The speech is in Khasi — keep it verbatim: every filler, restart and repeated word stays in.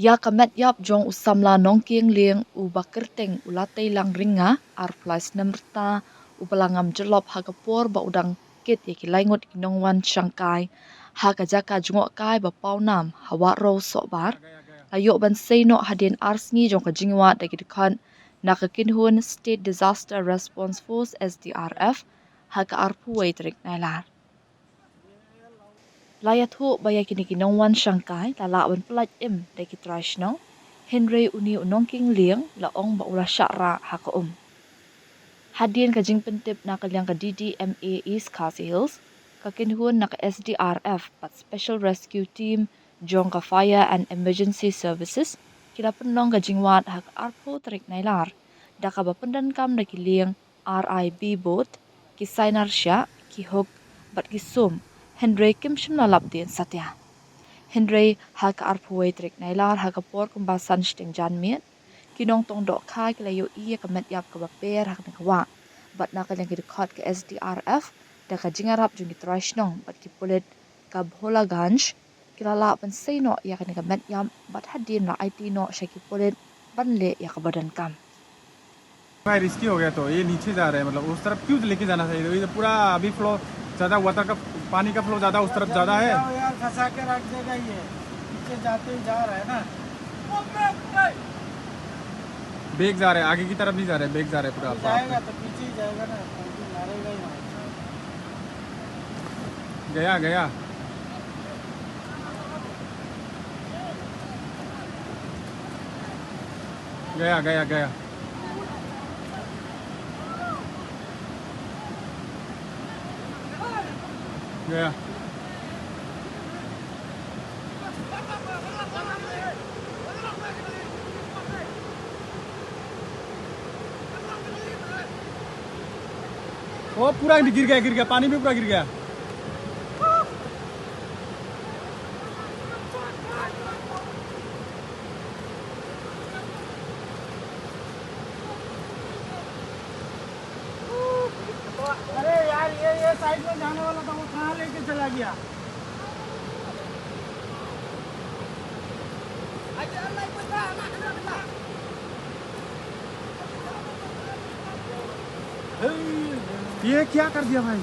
Ïa ka met ïap jong u samla Nongkieng Lieng u ba kyrteng u Latei Langringa, arphew lai snem rta, u ba la ngam jyllop ha ka por ba u dang kit ïa ki lai ngut ki nongwan shangkai ha ka jaka jngohkai ba pawnam ha Wahroh Sohbar, la ïoh ban sei noh hadien ar sngi jong ka jingwad da ki dkhot na ka kynhun State Disaster Response Force, S D R F, ha ka arphew wei tarik Nailar. La ïathuh ba ïa kine ki nongwan shangkai la lah ban pyllait im da ki trai shnong, hynrei une u Nongkieng Lieng la ong ba u la shah rah ha ka um. Hadien ka jingpyntip na ka liang ka D D M A East Khasi Hills, ka kynhun na ka S D R F bad Special Rescue Team jong ka Fire and Emergency Services ki la pynlong ka jingwad ha ka arphew tarik Nailar, da kaba pyndonkam da ki lieng R I B boat, ki sainar shiah, ki hook bad ki sum, hynrei kim shym la lap dien satia. Hynrei ha ka arphew wei tarik Nailar ha ka por kumba san shiteng janmiet, ki nongtong dohkha ki la ïohi ïa ka met ïap kaba per ha kane ka wah, bad na ka liang ki dkhot ka S D R F da ka jingïarap jong ki trai shnong bad ki pulit ka Bholaganj, ki la lah ban sei noh ïa kane ka met ïap bad hadien la aiti noh sha ki pulit ban leh ïa kaba donkam. भाई, रिस्की हो गया, तो ये नीचे जा रहे हैं, मतलब उस तरफ क्यों लेके जाना चाहिए? ये तो पूरा अभी फ्लो ज्यादा, वाटर का, पानी का फ्लो ज्यादा उस तरफ ज्यादा है। जाओ यार, फंसा के रख देगा ये, नीचे जाते ही जा रहा है ना। बेग जा रहे हैं, आगे की तरफ नहीं जा रहे, बेग जा रहे हैं पूरा। जाएगा तो पीछे ही जाएगा ना, मारेगा ही मारेगा। गया, गया। गया, गया, गया। गया। ओ, पूरा गिर गया, गिर गया, पानी में पूरा गिर गया। अरे यार, ये, ये साइड में जाने वाला था, वो कहाँ लेके चला गया? ये क्या कर दिया भाई?